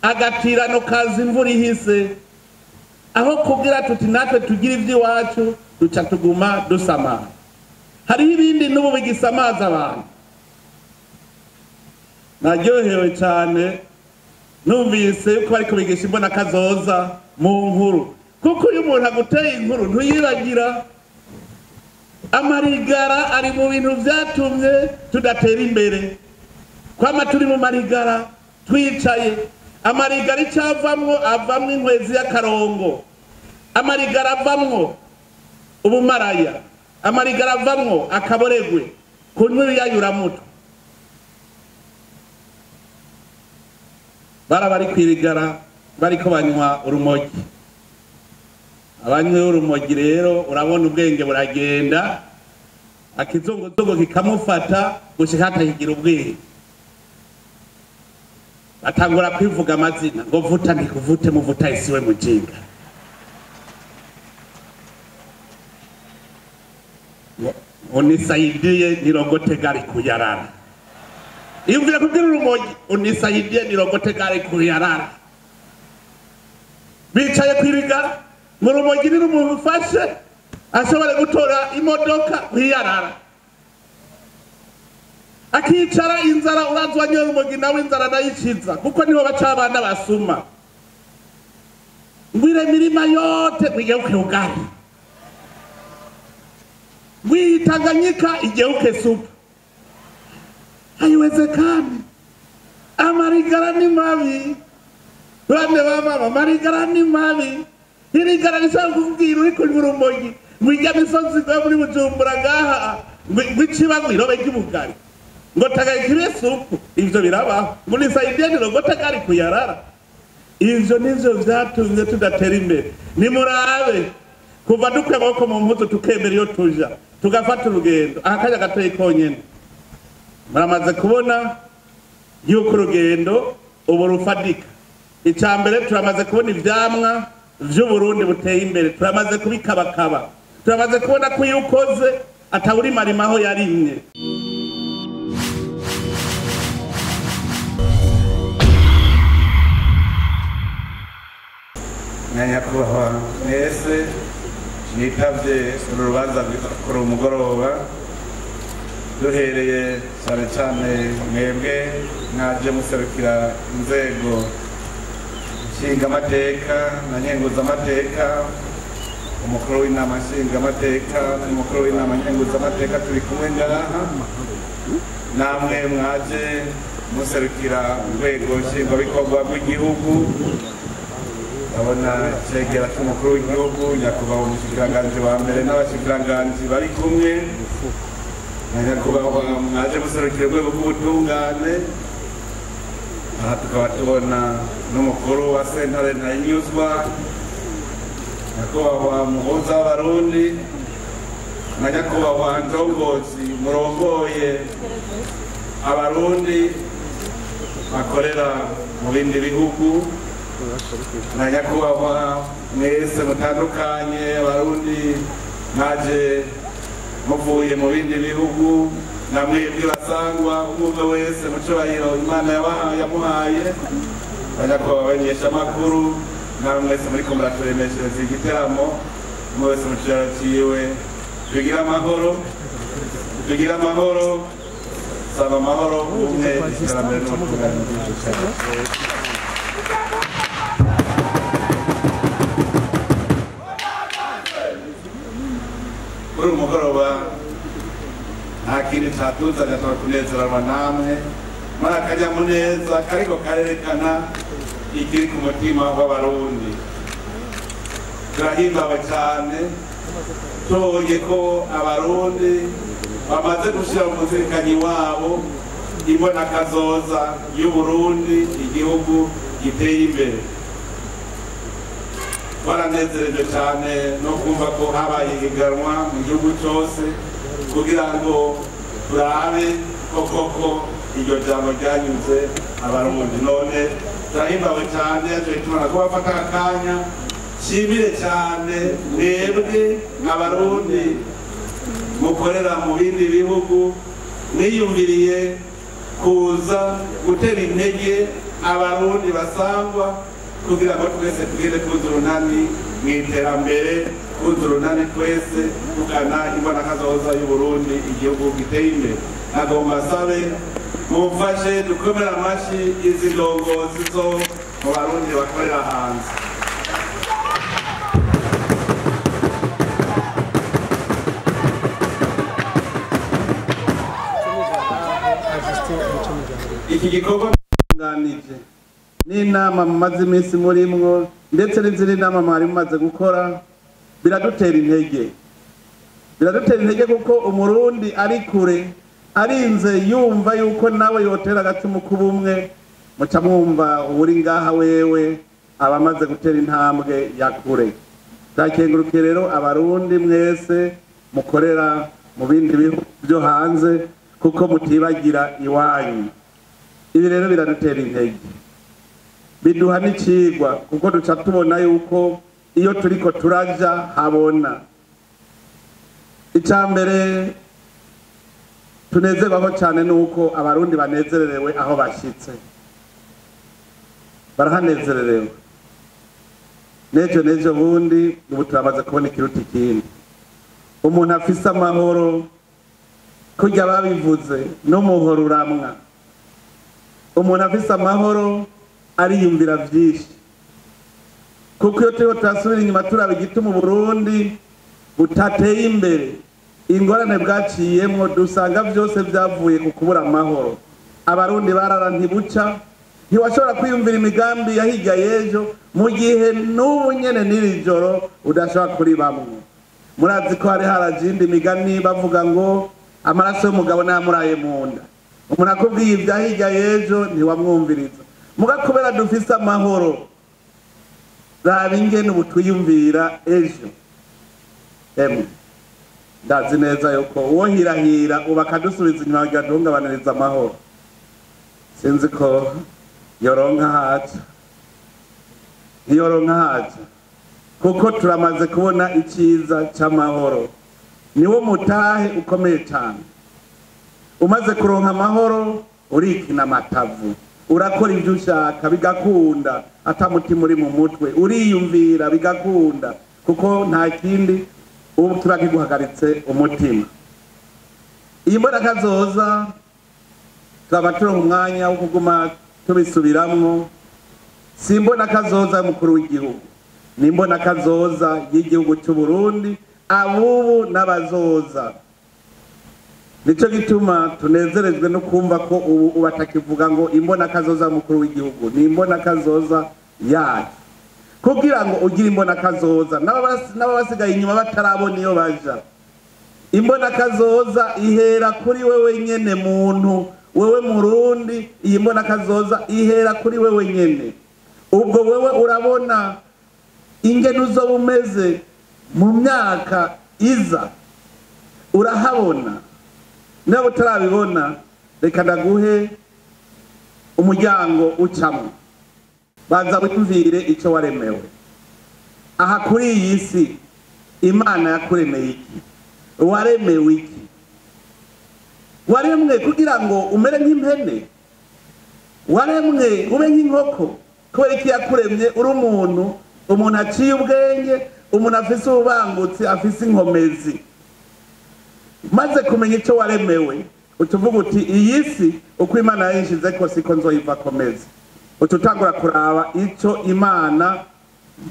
Agatirano kaza imvura ihise. Aho kugira tuti natwe tugira iby'iwacu, duca tuguma dusamara. Hariho ibindi n'ubu bigisamaza abantu. Naryohewe cyane numvise yuko bariko bigisha imbona kazoza mu nkuru, kuko iyo umuntu aguteye inkuru ntuyibagira. Amarigara ari mu bintu vyatumye tudatera imbere. Kwama turi mu marigara twicaye. Amarigara icavamwo avamwo inkwezi y'akarongo, amarigara avamwo ubumaraya, amarigara avamwo akaboregwe, kunywa ibiyayuramutwe. Bara bari kwirigara bariko banywa urumogi. Abanywe urumogi rero urabona ubwenge buragenda, akizunguzungu kikamufata gushika akakigira ubwenge. Atangura kwivuga amazina ngo vuta ndikuvute muvuta isiwe mujinga. Unisaidie nirogote gari kuyarara. Iyumvira kubwira urumogi, unisaidie nirogote gari kuyarara. Bicaye kwirigara mu rumogi ni rumufashe ashobora gutora imodoka kwiyarara. Akicara inzara, urazwa nyo urumogi nawe inzara nayikiza, kuko niho baca abana basuma. Ngwire mirima yote igeuke ugali, ngwire Tanganyika igeuke supu. Haiwezekani. Amarigara ni mabi. Bane ba mama, amarigara ni mabi. Irigara rishobora kukubwira uri kunywa urumogi, ngwirya misozi ngo muri Bujumbura ngaha, ngwiciba ngwirobe ry'ubugari, ngo Tanganyika ibe supu. Ivyo birabaho. Ngo nisaidie nirogote gari kuyarara. Ivyo nivyo vyatumye tudatera imbere. Nimurabe kuva dukwiye amaboko mu mpuzu tukemera iyo tuja, tugafata urugendo. Aha kanya gatoyi konyene muramaze kubona yuko urugendo ubu rufadika. Icya mbere, turamaze kubona ivyamwa vy'Uburundi buteye imbere, turamaze kubikabakaba, turamaze kubona ko iyo ukoze atawurimarima aho yarimye. Nyakubahwa mwese mwitavye uru rubanza kuri uyu mugoroba, duhereye cyane cyane mwebwe mwaje muserukira inzego nshingamateka na nkenguzamateka, umukuru w'inama nshingamateka n'umukuru w'inama nkenguzamateka turi kumwe ngaha, namwe mwaje muserukira urwego nshingwabikorwa rw'igihugu. Ndabona cegera cy'umukuru w'igihugu nyakubahwa umushikiranganji wa mbere n'abashikiranganji bari kumwe, na nyakubahwa mwaje muserukira urwego rw'ubutungane. Aha tukaba tubona n'umukuru wa sentare Ntahinyuzwa, nyakubahwa muhuza w'Abarundi, na nyakubahwa Njongozi murongoye Abarundi bakorera mu bindi bihugu, na nyakubahwa mwese mutandukanye Abarundi mwaje muvuye mu bindi bihugu, na mwebwe basangwa umwe wese mu cyubahiro Imana yamuhaye, na nyakubahwa abamenyeshamakuru, namwe mwese muriko muraturemeshereza igiteramo, umwe wese mu cyubahiro ciwe. Tugire amahoro, tugire amahoro, saba amahoro, ubumwe, iterambere n'ubutungane mu gihugu cyacu. Kuri uyu mugoroba nta kindi catuzanye atari kunezeranwa namwe muri akanyamuneza kariko karerekana ikiri ku mutima w'Abarundi. Turahimbawe cyane tubonye ko Abarundi bamaze gushira mu muzirikanyi wabo imbonakazoza y'Uburundi, igihugu giteye imbere. Twaranezereje cyane no kumva ko habaye ihiganwa mu gihugu cyose kugira ngo turabe ko koko iryo jambo ryanyuze Abarundi. None turahimbawe cyane, tubona ko bafata akanya. Nshimire cyane mwebwe Abarundi mukorera mu bindi bihugu mwiyumviriye kuza gutera intege abarundi basangwa kugira ngo twese tugende twuza urunani mu iterambere, twuza urunani twese tugana imbonakazoza y'Uburundi, igihugu giteye imbere. Nagomba sabe mumfashe dukomere amashi izi ndongozi zo mu Barundi bakorera hanze. Iki gikorwa nganije n'inama mumaze iminsi murimwo ndetse n'izindi nama mwari mumaze gukora biradutera intege, biradutera intege kuko umurundi ari kure arinze yumva yuko nawe yotera agacumu k'ubumwe, muca mwumva uri ngaha wewe abamaze gutera intambwe ya kure. Ndakengurukiye rero abarundi mwese mukorera mu bindi bihugu byo hanze kuko mutibagira iwanyu. Ibi rero biradutera intege, biduha n'icigwa kuko duca tubona yuko iyo turiko turaja habona. Ica mbere tunezerwaho cyane nuko abarundi banezererewe aho bashitse, barahanezererewe. Nejo nejo bundi ubu turamaze kubona ikiruta ikindi. Umuntu afise amahoro kurya babivuze n'umuhoro uramwa. Umuntu afise amahoro ariyumvira vyinshi, kuko iyo turiko turasubira inyuma turaba igituma Uburundi butateye imbere, ingorane bwaciyemwo dusanga vyose vyavuye ku kubura amahoro. Abarundi barara ntibuca, ntiwashobora kwiyumvira imigambi ya hirya y'ejo mu gihe n'ubu nyene n'iri joro udashobora kuribamwo. Murazi ko hari haraje iyindi migani bavuga ngo amaraso y'umugabo nayamuraye mu nda. Umuntu akubwiye ivya hirya y'ejo ntiwamwumviriza. Muga kubera dufise amahoro, raba ingene ubu twiyumvira ejo. Emwe ndazi neza yuko uwo hirahira ubu akadusubiza inyuma kugira duhungabanirize amahoro, sinzi ko yoronka haca, ntiyoronka haca, kuko turamaze kubona iciza c'amahoro. Niwo mutahe ukomeye cane. Umaze kuronka amahoro urikina amatavu, urakora ivyo ushaka bigakunda, ata mutima uri mu mutwe, uriyumvira bigakunda, kuko nta kindi ubu kiba kiguhagaritse umutima. Iyi mbonakazoza twaba turonka umwanya wo kuguma tubisubiramwo. Si imbonakazoza y'umukuru w'igihugu, ni imbonakazoza y'igihugu c'u Burundi, abubu n'abazoza. Nico gituma tunezerejwe no kumva ko ubu batakivuga ngo imbonakazoza y'umukuru w'igihugu, ni imbonakazoza yacu. Kugira ngo ugire imbonakazoza n'abasigaye inyuma batarabona iyo baja, imbonakazoza ihera kuri wewe nyene muntu, wewe Murundi. Iyi mbonakazoza ihera kuri wewe nyene. Ubwo wewe urabona ingene uzoba umeze mu myaka iza, urahabona. Niba utarabibona, reka ndaguhe umuryango ucamwo, banza wiyumvire ico waremewe. Aha kuri iyi si Imana yakuremeye iki? Waremewe iki? Waremwe kugira ngo umere nk'impene? Waremwe ube nk'inkoko? Kubera iki yakuremye uri umuntu, umuntu aciye ubwenge, umuntu afise ububangutsi, afise inkomezi. Maze kumenya ico waremewe, utuvuga uti iyi si uko Imana yayishizeko siko nzoyiva komeza. Uca utangura kuraba ico Imana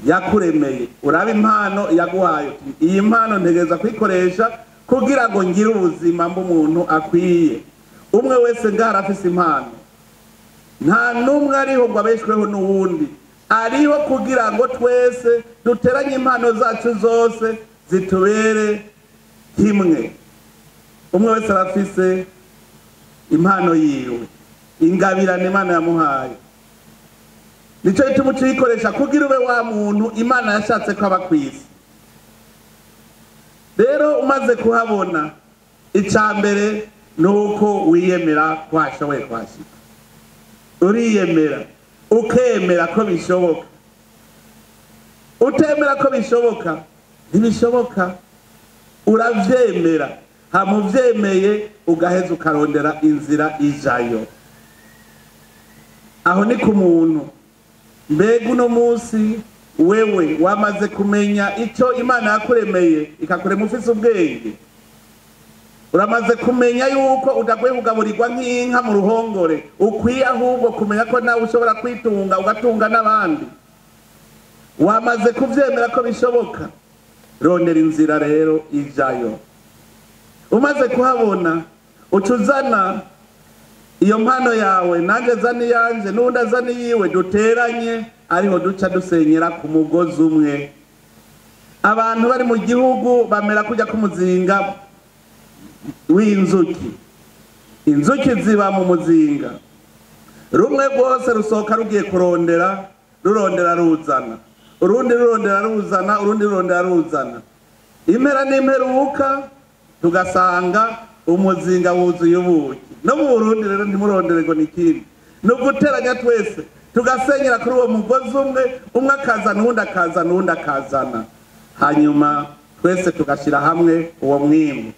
yakuremeye, uraba impano yaguhaye, uti iyi mpano ntegereza kuyikoresha kugira ngo ngire ubuzima bw'umuntu akwiye. Umwe wese ngaha arafise impano, nta n'umwe ariho ngo abeshweho n'uwundi, ariho kugira ngo twese duteranye impano zacu zose zitubere kimwe. Umwe wese arafise impano yiwe, ingabirane Imana yamuhaye. Nico gituma uciyikoresha kugira ube wa muntu Imana yashatse ko aba kw'isi. Rero umaze kuhabona, ica mbere nuko wiyemera ko washoboye kuhashika. Uriyemera, ukemera ko bishoboka. Utemera ko bishoboka, ntibishoboka. Uravyemera, hama uvyemeye ugaheza ukarondera inzira ijayo. Aho ni ku muntu. Mbega uno munsi wewe wamaze kumenya icyo Imana yakuremeye ikakurema ufise ubwenge? Uramaze kumenya yuko udakwiye kugaburirwa nk'inka mu ruhongore, ukwiye ahubwo kumenya ko nawe ushobora kwitunga ugatunga n'abandi? Wamaze kuvyemera ko bishoboka? Rondera inzira rero ijayo. Umaze kuhabona, ucuzana iyo mpano yawe, nanjye zana iyanje, n'undi azana iyiwe, duteranye, ariho duca dusenyera ku mugozi umwe. Abantu bari mu gihugu bamera kujya kumuzinga w'inzuki. Inzuki ziba mu muzinga, rumwe rwose rusohoka rugiye kurondera, rurondera ruzana, urundi rurondera ruzana, urundi rurondera ruzana. Impera n'imperuka tugasanga umuzinga wuzuye ubuki. No mu Burundi rero ntimurondere ngo ni ikindi, ni uguteranya twese tugasenyera kuri uwo mugozi umwe, umwe akazana, uwundi akazana, uwundi akazana, hanyuma twese tugashyira hamwe uwo mwimbu.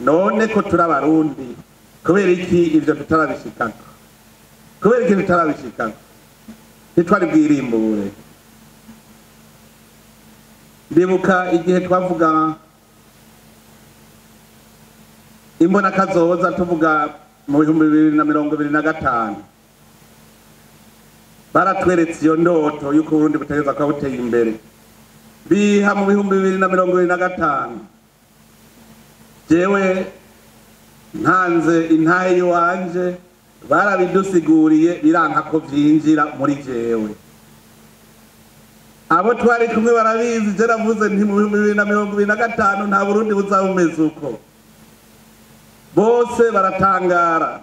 None ko turi Abarundi, kubera iki ivyo tutarabishikako? Kubera iki tutarabishikako? Ntitwari bwirimbure. Ndibuka igihe twavuga imbona kazoza, tuvuga mu 2025, baratweretse iyo ndoto y'uko Burundi butegerezwa kuba buteye imbere. Biha mu 2025, jewe ntanze intahe yiwanje, barabidusiguriye biranka ko vyinjira muri jewe. Abo twari kumwe barabizi, je navuze nti mu 2025 nta Burundi buzaba bumeze uko. Bose baratangara.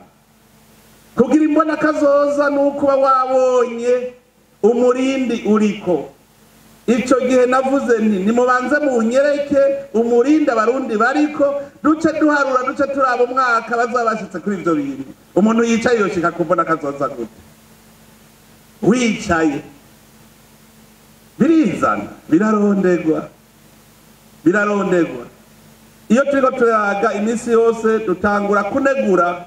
Kugira imbona kazoza nuko wabonye umurindi uriko. Ico gihe navuze nti nimubanze munyereke umurindi Abarundi bariko, duce duharura, duce turaba umwaka bazabashitse kuri ivyo bintu. Umuntu yicaye yoshika kumbona kazoza gute? Wicaye birizana, birarondegwa, birarondegwa. Iyo turiko turaga iminsi yose dutangura kunegura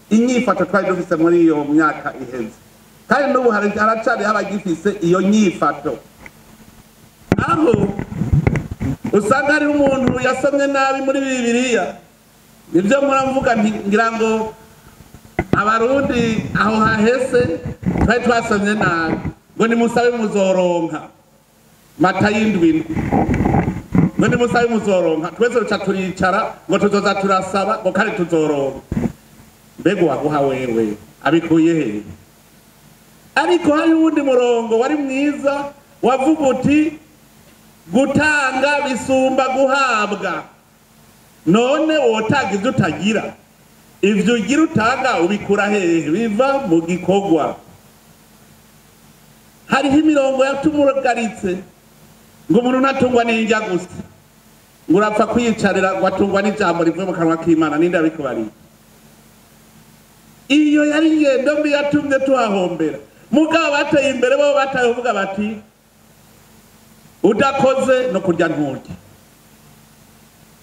inyifato twari dufise muri iyo myaka iheze, kandi n'ubu haracari abagifise iyo nyifato, aho usanga hari umuntu yasomye nabi muri Bibiliya. Nivyo muramvuga ngira ngo Abarundi aho hahese twari twasomye nabi, ngo nimusabe muzoronka. Matayo 7, ngo nimusabe muzoronka. Twese duca turicara ngo tuzoza turasaba ngo kandi tuzoronka. Mbega uwaguha wewe abikuye hehe? Ariko hari uwundi murongo wari mwiza wavuga uti gutanga bisumba guhabwa. None wotanga ivyo utagira, ivyo ugira utanga ubikura hehe? Biva mu gikorwa. Hariho imirongo yatumugaritse ngo umuntu ntatungwa n'indya gusa, ngo urapfa kwiyicarira ngo atungwa n'ijambo rivuye mu kanwa k'Imana. Ninde abikubariye? Iyo yari ingendo mbi yatumye tuhahombera. Mugabo bateye imbere bo bataye kuvuga bati udakoze no kurya nturye.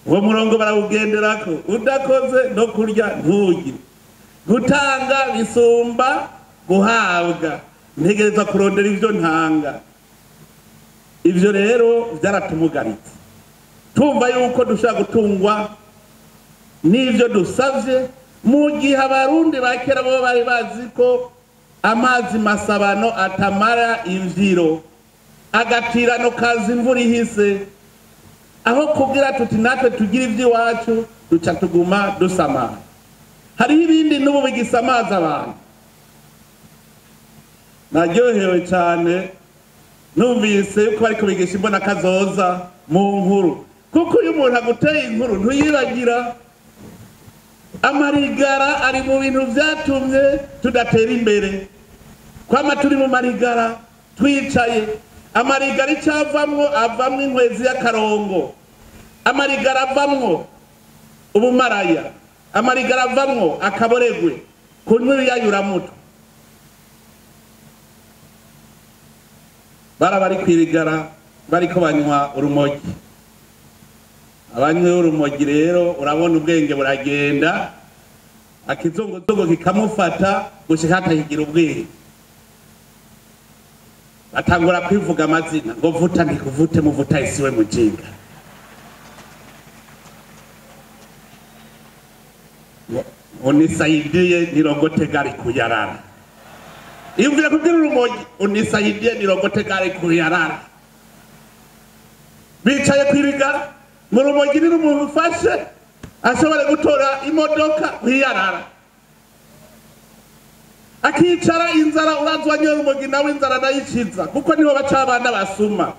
Uwo murongo barawugenderako, udakoze no kurya nturye. Gutanga bisumba guhabwa, ntegereza kurondera ivyo ntanga. Ivyo rero vyaratumugaritse, tumva yuko dushobora gutungwa n'ivyo dusavye, mu gihe Abarundi ba kera bo bari bazi ko amazi masabano atamara imvyiro, agatirano kaza imvura ihise. Aho kugira tuti natwe tugira ivy'iwacu, duca tuguma dusamara. Hariho ibindi n'ubu bigisamaza abantu. Naryohewe cane numvise yuko bariko bigisha imbona kazoza mu nkuru, kuko iyo umuntu aguteye inkuru ntuyibagira. Amarigara ari mu bintu vyatumye tudatera imbere. Kwama turi mu marigara twicaye. Amarigara icavamwo avamwo inkwezi y'akarongo, amarigara avamwo ubumaraya, amarigara avamwo akaboregwe, kunywa ibiyayuramutwe. Bara bari kwirigara bariko banywa urumogi. Abanywe urumogi rero urabona ubwenge buragenda, akizunguzungu kikamufata gushika akakigira ubwenge. Batangura kwivuga amazina ngo vuta ntikuvute muvuta isiwe mujinga. Unisaidie nirongote gari kuyarara. Iyumvira kubwira urumogi unisaidie nirongote gari kuyarara. Bicaye kwirigara mu rumogi ni rumufashe ashobora gutora imodoka kuyarara. Akicara inzara urazwa nyo rumogi nawe inzara nayikiza kuko niho baca abana basuma.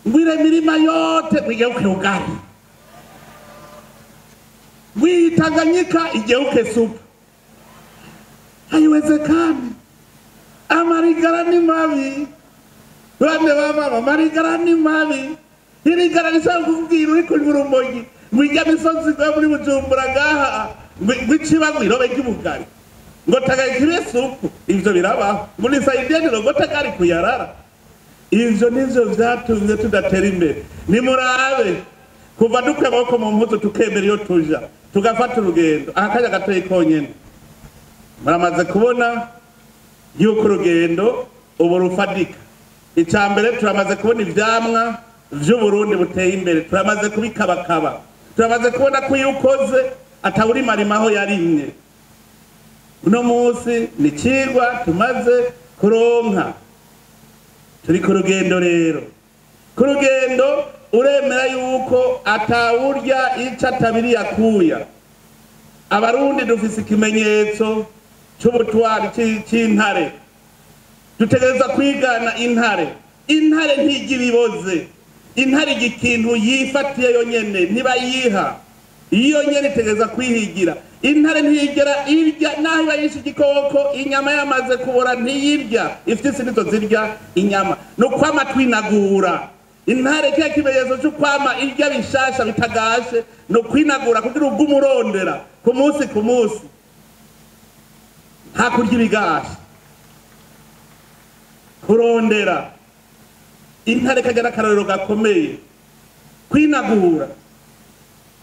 Ngwire mirima yote mwigeuke ugali. Tanganyika igeuke supu. Haiwezekani. Amarigara ni mabi. Bane ba mama marigara ni mabi. Irigara rishaka kukubwira uri kunywa urumogi. Ngwijya misozi ngo muri Bujumbura ngaha. Ngwiciba ngwirobe ry'ubugari. Ngo Tanganyika ibe supu. Ivyo birabaho. Ngo nisaidie nirongote gari kuyarara. Ivyo nivyo vyatumye tudatera imbere. Nimurabe. Kuva dukwe amaboko mu mpuzu tukemera iyo tuja tugafata urugendo akanya gatoyi konyene muramaze kubona yuko urugendo ubu rufadika. Icya mbere turamaze kubona ivyamwa vy'Uburundi buteye imbere, turamaze kubikabakaba, turamaze kubona ko iyo ukoze atawurimarima aho yarimye. Uno munsi ni cigwa tumaze kuronka. Turi ku rugendo rero, ku rugendo uremera yuko atawurya ico atabiri yakuya. Abarundi dufise ikimenyetso c'ubutwari c'intare. Dutegereza kwigana intare. Intare ntigira ibiboze. Intare ikintu yifatiye yonyene ntibayiha. Iyo nyene itegereza kwihigira. Intare ntigera irya naho iba yishe igikoko, inyama yamaze kubora ntiyirya. Ifise nizo zirya inyama. No kwama twinagura. Intare kiya kimenyetso cyo kwama irya bishasha bitagashe no kwinagura kugira ugumurondera ku munsi ku munsi. Nta kurya ibigashe. Kurondera. Intare kagira akarorero gakomeye. Kwinagura.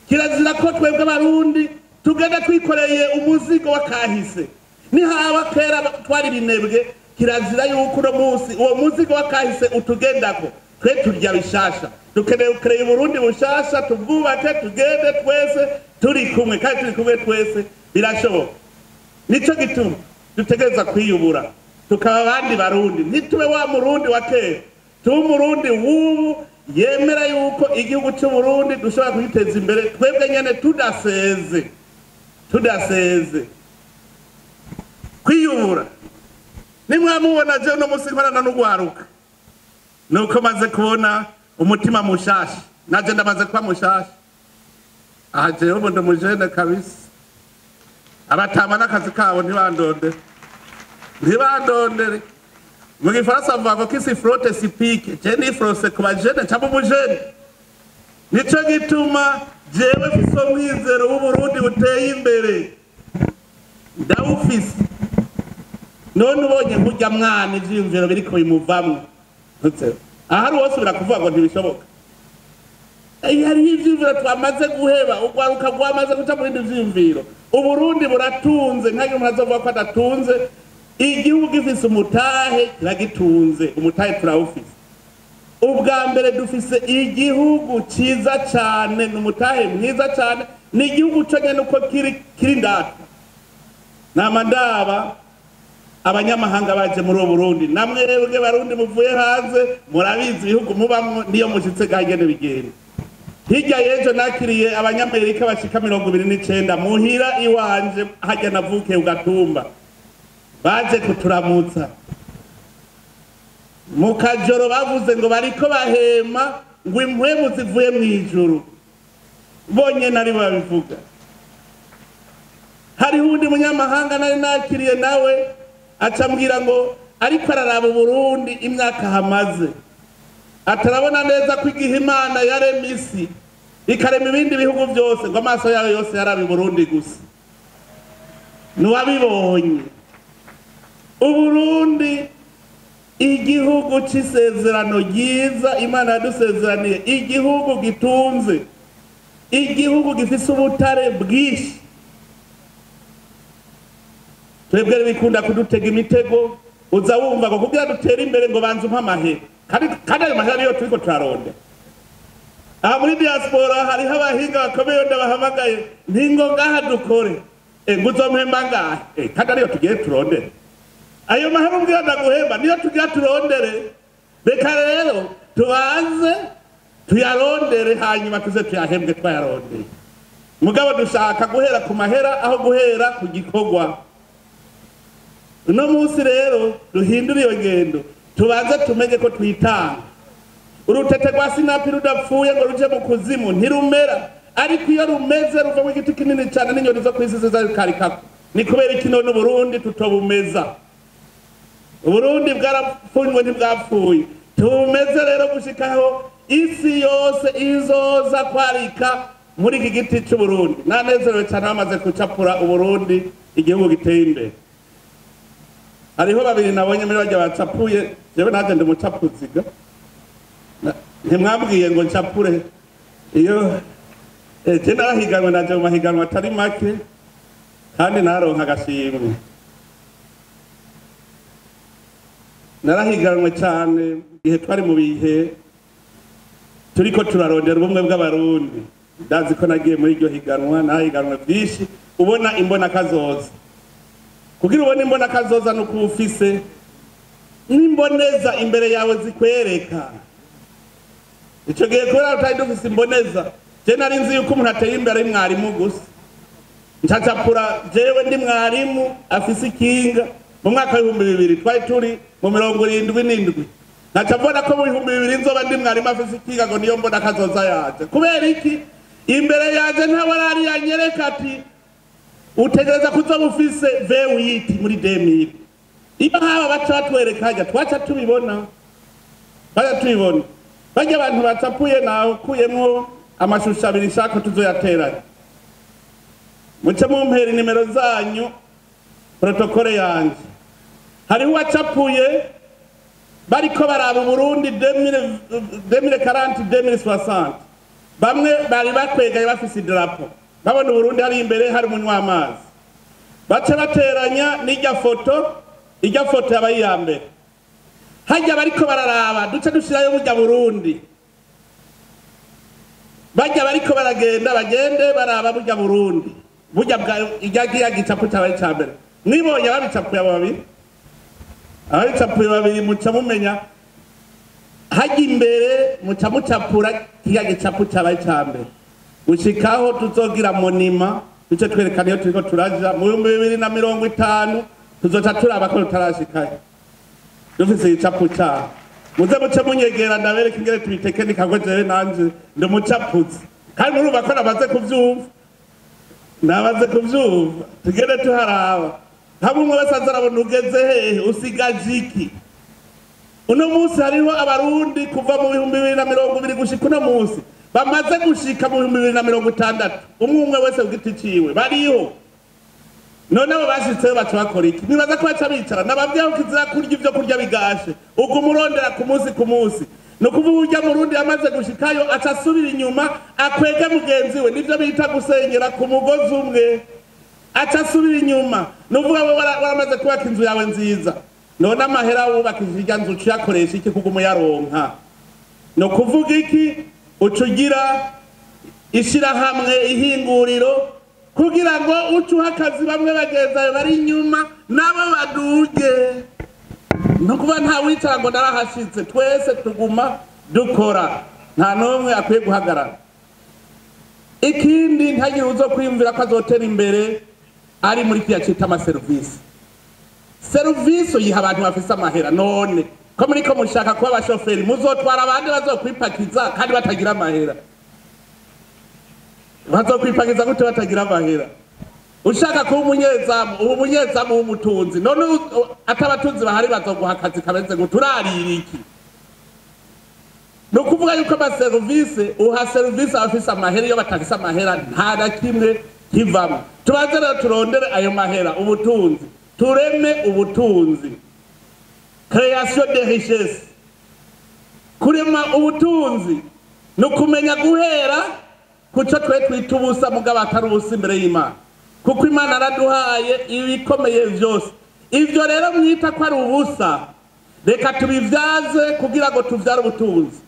Kirazira ko twebwe abarundi tugenda twikoreye umuzigo wakahise. Nihaba kera twari binebwe, kirazira yuko uno munsi uwo muzigo wakahise utugendako. Twe turya bishasha. Dukeneye kureba Burundi bushasha, tubwubake tugende twese turi kumwe, kandi turi kumwe twese birashoboka. Nico gituma dutegereza kwiyubura tukaba abandi barundi. Ntitube wa murundi wa kera, tube umurundi w'ubu yemera yuko igihugu cy'u Burundi dushobora kugiteza imbere twebwe nyene tudaseze. Tudaseze. Kwiyubura. Nimwamubona je uno munsi nkorana n'ugwaruka. Nuko maze kubona umutima mushasha. Naje ndamaze kuba mushasha. Aha jewe ubu ndumujene kabisa. Abatama n'akazi kabo ntibandondere. Ntibandondere. Mu gifaransa bavuga ngo qui se frotte se pique. Je ni frose ku bajene cyangwa umujene. Nico gituma jewe mfise umwizero w'Uburundi buteye imbere. Ndawufise. None ubonye nkurya mwana ivyiyumviro biriko bimuvamwo. Ahari wose birakuvuga ngo ntibishoboka. Hariho ivyiyumviro twamaze guheba, urwaruka rwamaze guca mu bindi vyiyumviro. Uburundi buratunze, ntagira umuntu azovuga ko adatunze. Igihugu gifise umutahe kiragitunze, umutahe turawufise. Ubwa mbere dufise igihugu ciza cane, ni umutahe mwiza cane, ni igihugu conyene uko kiri ndatwa. Nama ndaba abanyamahanga baje muri Burundi, namwebwe barundi muvuye hanze murabizi ibihugu mubamwo niyo mushitse gahingene bigenda. Hirya y'ejo nakiriye abanyamerika bashika 29 muhira iwanje hajya navuke ugatumba. Baje kuturamutsa. Mu kajoro bavuze ngo bariko bahema ngo impwemu zivuye mu ijuru. Bonye nari babivuga. Hariho undi munyamahanga nari nakiriye nawe acambwira ngo ariko araraba Burundi imyaka hamaze. Atarabona neza ko igihe Imana yaremye isi ikarema ibindi bihugu byose ngo amaso yayo yose yarabe Burundi gusa. Nuwabibonye. Uburundi igihugu c'isezerano ryiza Imana yadusezeraniye, igihugu gitunze, igihugu gifise ubutare bwinshi. Twebwe bikunda kudutega imitego, Uza wumva ngo kugira dutere imbere ngo banze umpe amahera, kandi ayo mahera niyo turiko turaronda. Aha muri diaspora hariho abahinga bakomeye ndabahamagaye, ntingo ngaha dukore, ngo uzompemba ngahe? Kandi ariyo tugiye turondere. Ayo mahera umbwira ndaguhemba niyo tugira turondere. Reka rero tubanze tuyarondere, hanyuma tuze tuyahembwe twayarondeye. Mugabo dushaka guhera ku mahera aho guhera ku gikorwa. Uno munsi rero duhindure iyo ngendo, tubanze tumenye ko twitanga. Urutete rwa sinapi rudapfuye ngo ruje mu kuzimu ntirumera, ariko iyo rumeze ruvamo igiti kinini cyane n'inyoni zo kw'isi zizarukarikako. Ni kubera iki none Uburundi tutobumeza? Uburundi bwarapfunywe ntibwapfuye. Tumeze rero gushikaho isi yose izoza kwarika muri iki giti c'Uburundi. Nanezerewe cyane bamaze gucapura Uburundi, igihugu giteye imbere. Hariho babiri nabonye muri barya bacapuye, jewe naje ndi umucapuziga. Ntimwambwiye ngo ncapure. Iyo je narahiganwe, naje mu mahiganwa atari make kandi naronka agashimwe. Narahiganwe cyane igihe twari mu bihe turiko turarondera ubumwe bw'Abarundi. Ndazi ko nagiye muri iryo higanwa, nahiganwe byinshi, ubona imbona kazoza. Kugira ubone imbona kazoza nuko ufise n'imboneza imbere yawe zikwereka. Ico gihe kubera tutari dufise imboneza, je nari nzi yuko umuntu ateye imbere ari mwarimu gusa. Ncacapura jewe ndi mwarimu afise ikinga. Mu mwaka w'ibihumbi bibiri twari turi mu 77. Nkaca mbona ko mu 2000 nzoba ndi mwarimu afise ikinga, ngo niyo mbona kazoza yaje. Kubera iki? Imbere yaje ntawarari yanyereka ati utegereza kuzoba ufise V8 muri 2000. Iyo haba baca batwereka hajya twaca tubibona. Baca tubibona. Bajya abantu bacapuye nawe ukuyemwo amashusho abiri nshaka tuzoyateranya. Muce mumpera inimero zanyu, protokole yanje. Hariho uwacapuye bariko baraba Uburundi 2040 2060. Bamwe bari bakwegaye bafise idarapo, babona Uburundi hari imbere hari umunywa amazi. Bace bateranya n'ijya foto, ijya foto yabaye iya mbere. Hajya bariko bararaba duce dushirayo burya Burundi. Bajya bariko baragenda bagende baraba burya Burundi. Burya bwa ijya gicapo cyabaye ca mbere. Mwibonye ababicapuye abo babiri? Ababicapuye babiri muca mumenya hajya imbere muca mucapura kiya gicapo cyabaye ca mbere. Gushikaho tuzogira monima duce twerekana iyo turiko turaja mu 2050 tuzoca turaba ko tutarashikayo. Dufise igicapo cyaho. Muze muce munyegera ndabereka ingene tubitekenika ngo jewe nanje ndi umucapuzi. Kandi murumva ko namaze kuvyumva. Namaze kuvyumva. Tugende tuharaba. Hamwe umwe wese aza arabona ugeze hehe, usigaje iki? Uno munsi hariho Abarundi kuva mu 2020 gushika uno munsi bamaze gushika mu 2060, umwe umwe wese ku giti ciwe bariho. None abo bashitseyo baca bakora iki? Nibaza ko baca bicara. Nababwiye ko kizira kurya ivyo kurya bigashe, uguma urondera ku munsi ku munsi. Ni ukuvuga urya Murundi yamaze gushikayo aca asubira inyuma akwege mugenzi we, nivyo bita gusenyera ku mugozi umwe. Aca asubira inyuma. Ni ukuvuga wowe waramaze kubaka inzu yawe nziza, none amahera wubakishije irya nzu uca uyakoresha iki kuguma uyaronka? Ni ukuvuga iki? Uca ugira ishirahamwe, ihinguriro, kugira ngo uce uha akazi bamwe bagenzi bawe bari inyuma nabo baduge. Ni ukuvuga nta wicara ngo narahashitse, twese tuguma dukora, nta n'umwe akwiye guhagarara. Ikindi, ntagire uzo kwiyumvira ko azotera imbere ari muri kiriya cita amaserivisi. Serivisi uyiha abantu bafise amahera. None ko muriko mushaka kuba abashoferi, muzotwara abandi bazokwipakiza kandi batagira amahera? Bazokwipakiza gute batagira amahera? Ushaka kuba umunyezamu, uba umunyezamu w'umutunzi. None atabatunzi bahari bazoguha akazi kameze gute? Urarira iki? Ni ukuvuga yuko amaserivisi uha serivisi abafise amahera, iyo batafise amahera nta na kimwe kivamo. Tubanze rero turondere ayo mahera, ubutunzi, tureme ubutunzi, création de richesse. Kurema ubutunzi ni ukumenya guhera kuco twe twita ubusa, mugabo atari ubusa imbere y'Imana, kuko Imana yaraduhaye ibikomeye vyose. Ivyo rero mwita ko ari ubusa, reka tubivyaze kugira ngo tuvyare ubutunzi.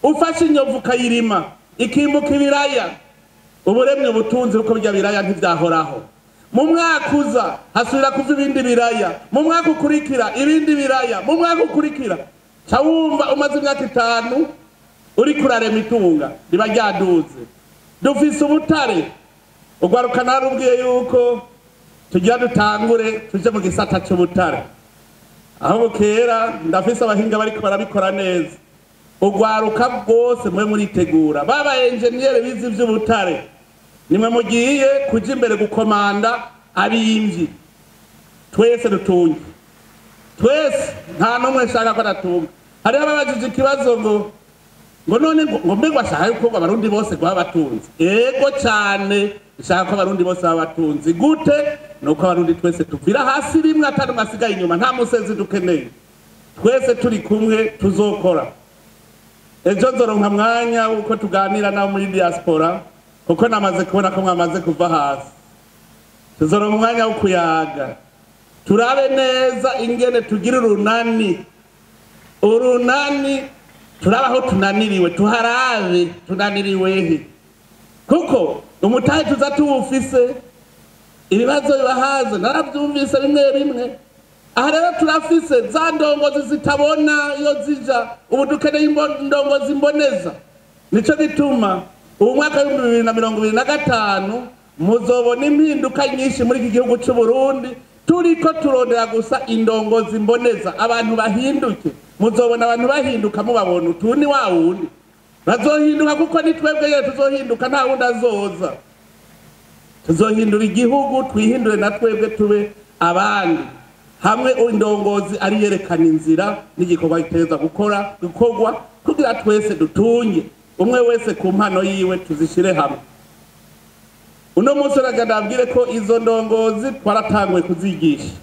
Ufashe inyovu ukayirima ikimbuka ibiraya, uburemye ubutunzi kuko birya biraya ntivyahoraho. Mu mwaka uza hasubira kuva ibindi biraya, mu mwaka ukurikira ibindi biraya, mu mwaka ukurikira ca wumva umaze imyaka 5 uriko urarema itunga riba ryaduze. Dufise ubutare, ugwaruka narubwiye yuko tugira dutangure tuje mu gisata c'ubutare. Aho bukera ndafise abahinga bariko barabikora neza. Ugwaruka bwose mwe muritegura, baba engineer bize ivy'ubutare, nimwe mugiye kuja imbere gukomanda abimvyi. Twese dutunge, twese nta n'umwe nshaka ko adatunga. Hariho ababajije ikibazo ngo none ngo mbega ashaka yuko abarundi bose baba batunze. Ego cane, nshaka ko abarundi bose baba batunze. Gute? Nuko abarundi twese tuvira hasi rimwe, atari umwe inyuma, nta musezi dukeneye. Twese turi kumwe tuzokora. Ejo nzoronka mwanya uko tuganira nabo muri diaspora, kuko namaze kubona ko mwamaze kuva hasi. Tuzoronka umwanya wo kuyaga, turabe neza ingene tugira urunani. Urunani turabaho tunaniriwe, tuharabe tunaniriwe he, kuko umutahe tuza tuwufise, ibibazo bibahaze naravyumvise bimwe bimwe. Aha rero turafise za ndongozi zitabona iyo zija, ubu dukeneye indongozi mboneza. Nico gituma ubu mwaka w'ibihumbi bibiri na mirongo ibiri na gatanu muzobona impinduka nyinshi muri iki gihugu c'u Burundi, turiko turondera gusa indongozi mboneza, abantu bahinduke. Muzobona abantu bahinduka, mubabona utu ni wa wundi bazohinduka, kuko ni twebwe nyene tuzohinduka, nta wundi azoza. Tuzohindura igihugu, twihindure na twebwe tube abandi. Hamwe indongozi ari yerekana inzira n'igikorwa giteza gukora gukorwa kugira twese dutunge, umwe wese ku mpano yiwe tuzishire hamwe. Uno munsi ndabwire ko izo ndongozi twaratanguye kuzigisha.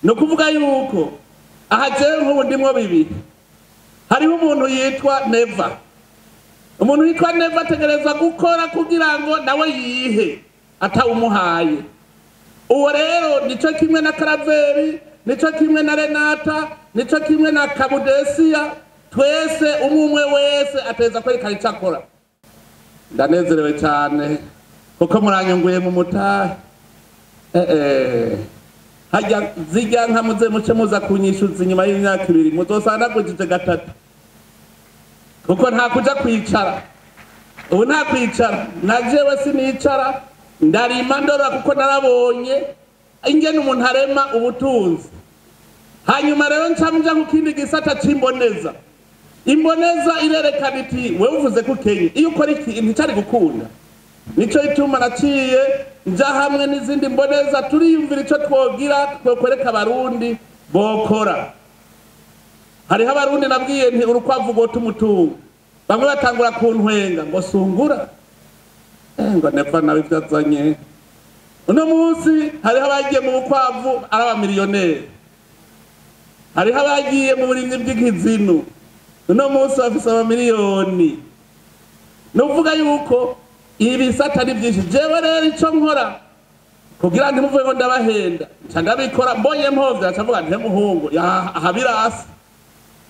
No kuvuga yuko aha jewe nk'ubu ndimwo bibiri. Hariho umuntu yitwa Neva. Umuntu yitwa Neva ategerezwa gukora kugira ngo nawe yihe atawumuhaye. Uwo rero nico kimwe na Karaveri, nico kimwe na Renata, nico kimwe na Kabudesia, twese umwe wese ateza kwerekana ico akora. Ndanezerewe cyane kuko muranyunguye mu mutahe. Hajya zijya nka muze muce muza kunyishuza inyuma y'imyaka 2 muzosanga nagujije 3, kuko nta kuja kwicara. Ubu nta kwicara, na jewe sinicara, ndarima ndora kuko narabonye ingene umuntu arema ubutunzi. Hanyuma rero nca mja ku kindi gisata c'imboneza. Imboneza irerekana iti wewe uvuze ko ukenye, iyo ukora iki nticari gukunda. Nico ituma naciye nja hamwe n'izindi mboneza, turiyumvira ico twogira twokwereka abarundi bokora. Hariho abarundi nabwiye nti urukwavu rwota umutungo, bamwe batangura kuntwenga ngo sungura, ngo Neva nawe ivyo azanye. Uno munsi hariho abagiye mu bukwavu ari abamiliyoneri, hariho abagiye mu burimyi bw'ikizinu, uno munsi bafise amamiliyoni. Nuvuga yuko ibisata ni byinshi. Jewe rero ico nkora kugira ntimuvuge ngo ndabahenda, nca ndabikora mbonye mpomvye, nca mvuga nti muhungu aha birasi.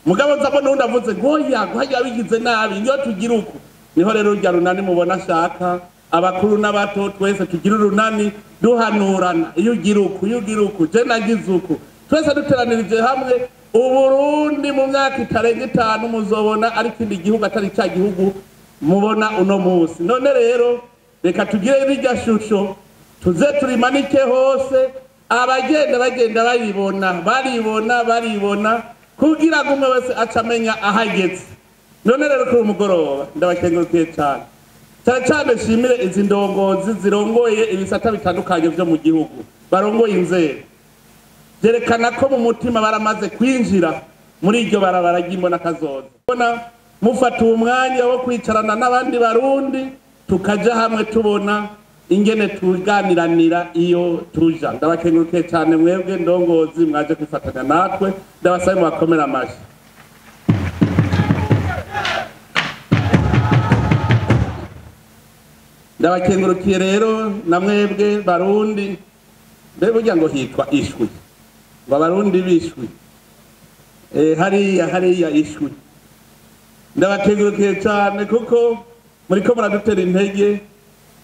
Mugabo nza mbona uwundi avuze ngo oya, ngo harya bigize nabi, niyo tugira uku. Niho rero urya runani mubona ashaka, abakuru n'abato twese tugira urunani duhanurana, iyo ugira uku, iyo ugira uku, je nagize uku, twese duteranirije hamwe. Uburundi mu myaka itarenga 5 muzobona ari ikindi gihugu atari ca gihugu mubona uno munsi. None rero reka tugire rirya shusho, tuze turimanike hose, abagenda bagenda baribona, baribona, baribona, kugira ngo umwe wese acamenya ahageze. None rero kuri umugoroba ndabakengurukiye cyane. Cyane cyane nshimire izi ndongozi zirongoye ibisata bitandukanye vyo mu gihugu, barongoye inzego. Byerekana ko mu mutima baramaze kwinjira muri iryo barabara ry'imbona kazoza. Bona mufata umwanya wo kwicarana n'abandi barundi, tukaja hamwe tubona ingene tuganiranira iyo tuja. Ndabakengurukiye cyane mwebwe ndongozi mwaje kwifatanya natwe, ndabasabe mubakomere amashi. Ndabakengurukiye rero na mwebwe barundi, mbe burya ngo hitwa ishwi. Ngo abarundi bishwi hariya hariya ishwi. Ndabakengurukiye cyane kuko muriko muradutera intege.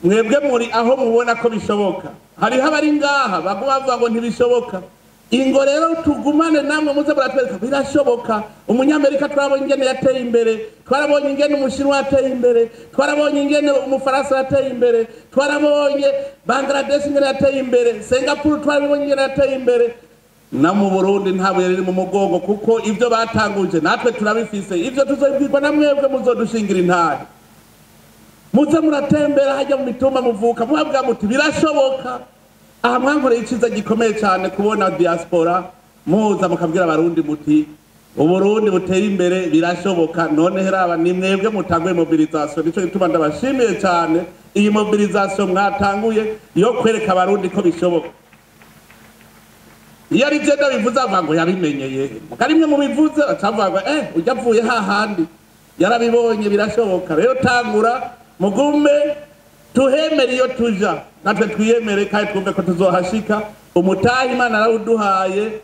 Mwebwe muri aho mubona ko bishoboka, hariho abari ngaha baguma bavuga ngo ntibishoboka. Ingo rero tugumane namwe, muze muratwereka birashoboka. Umunyamerika twarabonye ingene yateye imbere, twarabonye ingene umushinwa yateye imbere, twarabonye ingene umufaransa yateye imbere, twarabonye Bangladesh ingene yateye imbere, Singapore twarabonye ingene yateye imbere. Na mu Burundi nta buye riri mu mugongo, kuko ibyo batanguje natwe turabifise. Ibyo tuzobwirwa na mwebwe muzodushingira intare. Muze muratembera hajya mu mitumba muvuka, mubabwira muti birashoboka. Aha mwankoreye iciza gikomeye cyane kubona diaspora muza mukabwira abarundi muti uburundi buteye imbere birashoboka. None heraba ni mwebwe mutanguye mobilisation, nico gituma ndabashimiye cyane iyi mobilisation mwatanguye yo kwereka abarundi ko bishoboka. Iyo ari byo ndabivuze avuga ngo yabimenyeye, mukarimwe mubivuze acavuga ngo ujya avuye hahandi yarabibonye birashoboka. Rero tangura mugume tuhemere iyo tuja, natwe twiyemere kandi twumve ko tuzohashika. Umutahe Imana arawuduhaye.